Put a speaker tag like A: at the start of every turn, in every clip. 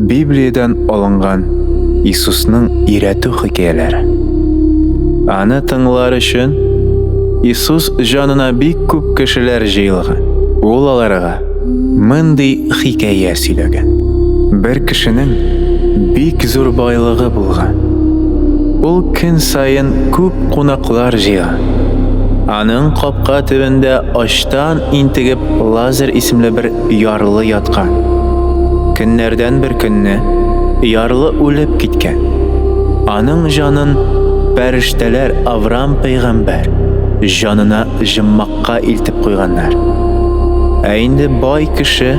A: Библиядән алынган Иисусның өйрәтү хикәяләре. Аны тыңлар өчен Иисус җанына бик күп кешеләр җыелган. Ул аларга мондый хикәя сөйләгән. Бер кешенең бик зур байлыгы булган. Ул көн саен күп кунаклар җыйган. Аның капка төбендә ачтан интегеп Лазарь исемле бер ярлы яткан. Көннәрдән бер көнне ярлы үлеп киткән. Аның җанын пәрештәләр Авраам пәйгамбәр җанына җыммакка илтеп куйганнар. Ә инде бай кеше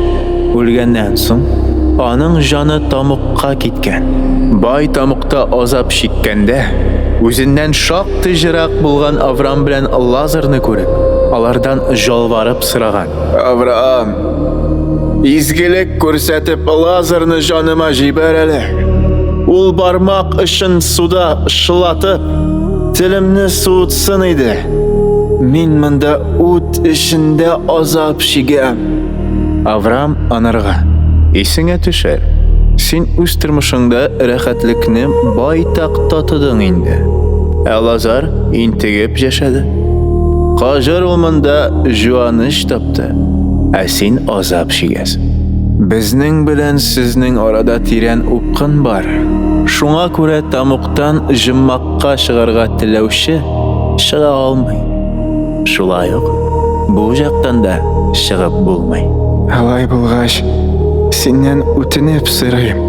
A: үлгәннән соң, аның җаны тамукка киткән. Бай тамукта азап чиккәндә, үзеннән шактый җырак булган Авраам белән Лазарны күреп, алардан җалварып сораган. Авраам, изгелек күрсәтеп, Лазарны җаныма җибәр әле. Ул бармак очын суда шылатып, телемне суытсын иде. Мин монда ут эчендә азап чигәм. Авраам анарга, Исеңә төшер, син үз тормышыңда рәхәтлекне байтак татыдың инде. Ә Лазар интегеп яшәде. Хаҗәр ул монда җуаныч тапты, ә син азап чигәсең. Безнең белән сезнең арада тирән упкын бар. Шуңа күрә тамуктан җоммакка чыгарга теләүче чыга алмый. Шулай ук бу жактан да чыгып булмый. Алай булгач, синнән үтенеп сорыйм.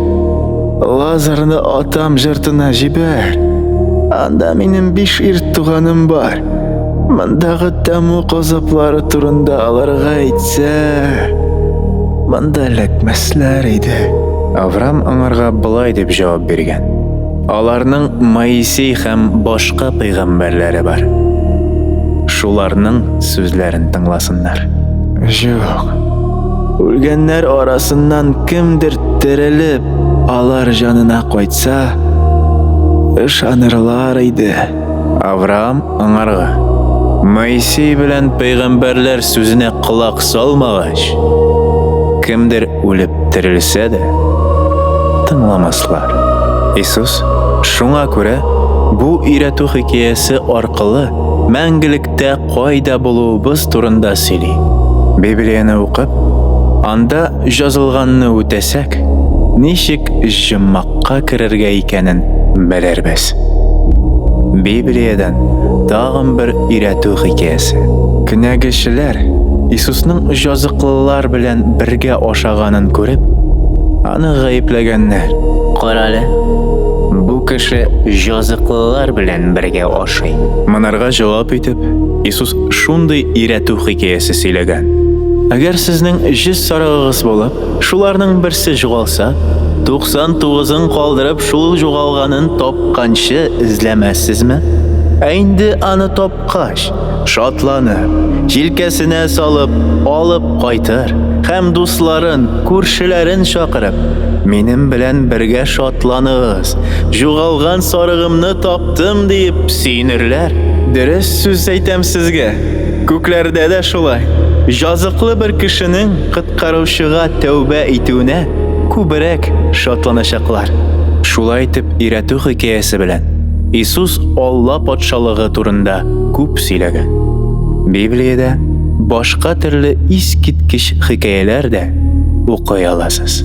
A: Лазарны атам җыртына җибәр. Анда минем биш ир туганым бар. Мондагы тәмуг азаплары турында аларга әйтсә, монда эләкмәсләр иде. Авраам аңарга болай дип җавап биргән: Аларның Моисей һәм башка пәйгамбәрләре бар. Шуларның сүзләрен тыңласыннар. Юк. Үлгәннәр арасыннан кемдер терелеп, алар җанына кайтса, ышанырлар иде. Авраам аңарга, Моисей белән пәйгамбәрләр сүзенә колак салмагач, кемдер үлеп терелсә дә, тыңламаслар. Иисус, шуңа күрә, бу өйрәтү хикәясе аркылы мәңгелектә кайда булуыбыз турында сөйли. Библияне укып, анда җазылганны үтәсәк, ничек җоммакка керергә икәнен белербез. Библиядән тагын бер өйрәтү хикәясе. Кенәгәчеләр Иисусның җазыклылар белән бергә ашаганын күреп, аны гаепләгәннәр.
B: Карале, бу кеше җазыклылар белән бергә ашый.
A: Монарга җавап итеп, Иисус шундый өйрәтү хикәясе сөйләгән. Әгәр сезнең 100 сарыгыгыз булып, шуларның берсе җугалса, 99-ын калдырып, шул җугалганын тапканчы эзләмәссезме? Ә инде аны тапкач, шатланып, җилкәсенә салып, алып кайтыр һәм дусларын, күршеләрен чакырып, Минем белән бергә шатланыгыз, җугалган сарыгымны таптым, диеп сөенерләр. Дөрес сүз әйтәм сезгә, күкләрдә дә шулай. Җазыклы бер кешенең Коткаручыга тәүбә итүенә күбрәк шатланачаклар. Шулай итеп, өйрәтү хикәясе белән Иисус Алла Патшалыгы турында күп сөйләгән. Библиядә башка төрле искиткеч хикәяләр дә укый аласыз.